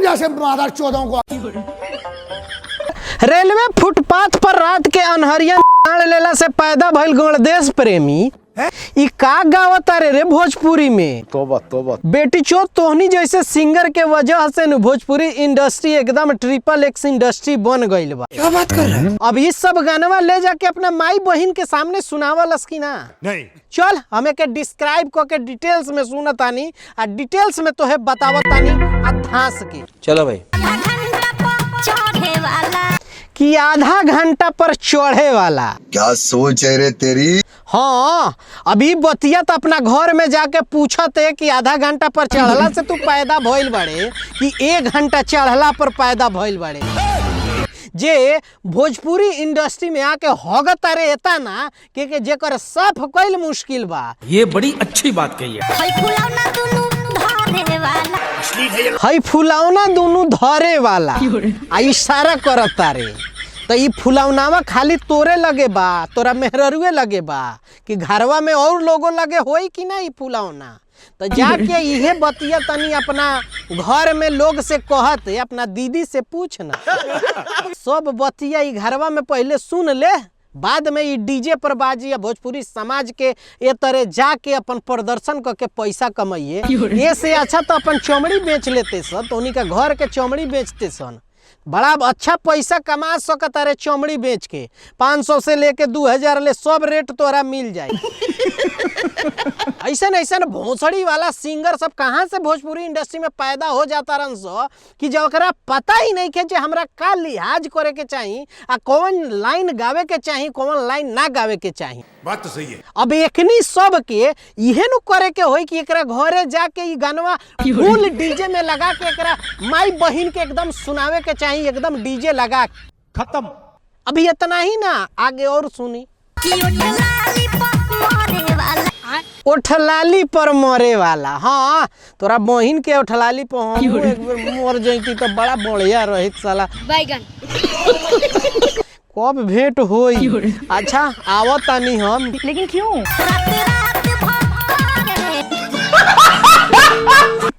जैसे मादर चौदहों को। रेलवे फुटपाथ पर रात के अनहरिया लेला से पैदा भइल गणदेश प्रेमी ई का गावता रे रे भोजपुरी में? तोबा तोबा। बेटी चो, तोहनी जैसे सिंगर के वजह से न भोजपुरी इंडस्ट्री एकदम ट्रिपल एक्स इंडस्ट्री बन गईल बा। क्या बात कर रहे हैं? अब इस सब गानवा ले जाके अपना माई बहिन के सामने सुनावलस की ना? नहीं। चल, हमें के डिस्क्राइब क के डिटेल्स में सुनतानी आ डिटेल्स में तोहे बतावतानी आ धांस के। चलो भाई। चढ़े वाला। कि आधा घंटा पर चढ़े वाला। क्या सोच है रे तेरी? हाँ, अभी बतिया तो अपना घर में जाके पूछत है कि आधा घंटा पर चढ़ला से तू पैदा भइल बाड़े कि एक घंटा चढ़ला पर पैदा भइल बाड़े। जे भोजपुरी इंडस्ट्री में आके हगत रे एता ना के जेकर साफ कइल मुश्किल बा। ये बड़ी अच्छी बात कही है। हई फुलौना दुनु धरे वाला। हई फुलौना दुनु धरे वाला आ इशारा करता रे, तो ई फुलौनावा खाली तोरे लगे बा, तोरा मेहररुए लगे बा कि घरवा में और लोगों लगे होई कि ना ई फुलौना? तो जाके इहे बतिया तनी अपना घर में लोग से कहत, अपना दीदी से पूछना। सब बतिया ई घरवा में पहले सुन ले, बाद में ई डीजे पर बाजी या भोजपुरी समाज के ए तरह जाके अपन प्रदर्शन करके पैसा कमाइए। ये से अच्छा तो अपन चमड़ी बेच लेते सन, तो उन्हीं का घर के चमड़ी बेचते सन, बड़ा अच्छा पैसा कमा सकत अरे चमड़ी बेच के। 500 से लेके 2000 ले सब रेट तोरा मिल जाए। ऐसन ऐसन भोसड़ी वाला सिंगर सब कहाँ से भोजपुरी इंडस्ट्री में पैदा हो जाता रन सो कि जकरा पता ही नहीं के जे हमरा का लिहाज करे के चाही आ कौन लाइन गावे के चाही, कौन लाइन ना गावे के चाही। बात तो सही है। अब एकनी सब के इहे नु करे के होई कि एकरा घरे जाके ई गानवा फुल डीजे में लगा के एकरा माई बहिन के एकदम सुनावे के चाही, एकदम डीजे लगा के। खत्म। अभी इतना ही ना, आगे और सुनी। कि उठलाली पर मरे वाला। ओठलाली पर मरे वाला। हाँ, तोरा बहिन के ओठलाली पर हमहू एक बेर मर जैती तो बड़ा बढ़िया रहित साला। बैगन। कब भेंट होई? अच्छा, आवतानी हम। लेकिन क्यों? रात रात भर करे।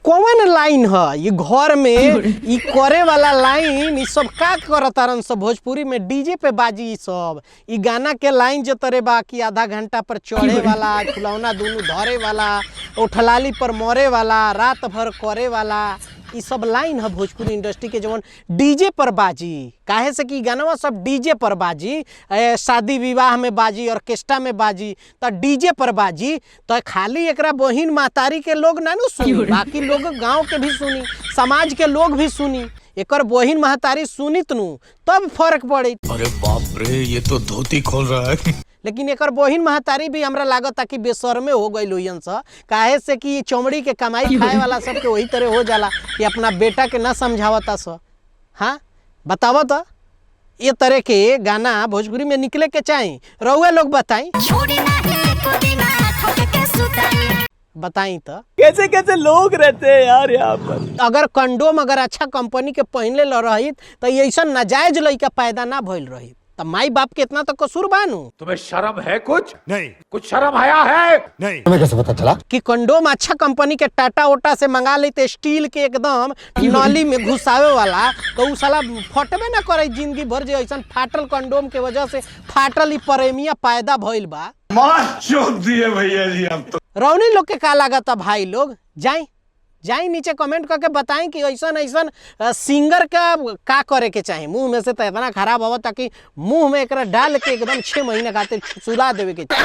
कौन लाइन है ये घर में ई करे वाला लाइन? ई सब का करतारन सब भोजपुरी में डीजे पे बाजी? ई सब ई गाना के लाइन जो तरे बा कि आधा घंटा पर चढ़े वाला, फुलौना दुनू धरे वाला, उठलाली पर मरे वाला, रात भर करे वाला, ई सब लाइन है भोजपुरी इंडस्ट्री के जवन डीजे पर बाजी। काहे से कि ई गानवा सब डीजे पर बाजी, शादी विवाह में बाजी, ऑर्केस्ट्रा में बाजी, तो डीजे पर बाजी तो खाली एकरा बहिन महतारी के लोग ना नु सुनी, बाकी लोग गांव के भी सुनी, समाज के लोग भी सुनी। एकर बहिन महतारी सुनित नु तब फर्क पड़ी। अरे बाप रे, ये तो धोती खोल रहा है। लेकिन एकर बहिन महतारी भी हमरा लागता कि बेशर्मे हो गई लोहियन स। काहे से कि चमड़ी के कमाई खाए वाला सबके वही तरह हो जाला कि अपना बेटा के ना समझावता स। हाँ, बताव तो ये तरह के गाना भोजपुरी में निकले के चाही? रउआ लोग बताई। छोड़ी नाही कुदिना ठोक के सुताई। बताई तो कैसे कैसे लोग रहते हैं यार यहाँ पर। अगर कंडोम अगर अच्छा कंपनी के पहनले ल रहित तो ऐसा नाजायज लइका पैदा ना भइल रहित। तो माई बाप के इतना तो कसूर बानू। तुम्हें शर्म है कुछ? नहीं। कुछ शर्म आया है? नहीं। तुम्हें कैसे पता चला? कि कंडोम अच्छा कंपनी के टाटा ओटा से मंगा लेते, स्टील के एकदम नली में घुसावे वाला, तो उ साला फटबे ना करे जिंदगी भर। जे ऐसा फाटल कंडोम के वजह से फाटल ई प्रेमिया पैदा भइल बा। मां चोद दिए भैया जी हम तो। रौनी लोग के का लागत भाई लोग? जाई जाई नीचे कमेंट करके बताएं कि ऐसा ऐसा सिंगर का का करे के चाही। मुंह में से तो इतना खराब हवा ताकि मुंह में एकरा डाल के एकदम 6 महीना खातिर सुला देवे के चाही।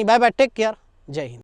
बाय बाय, टेक केयर, जय हिंद।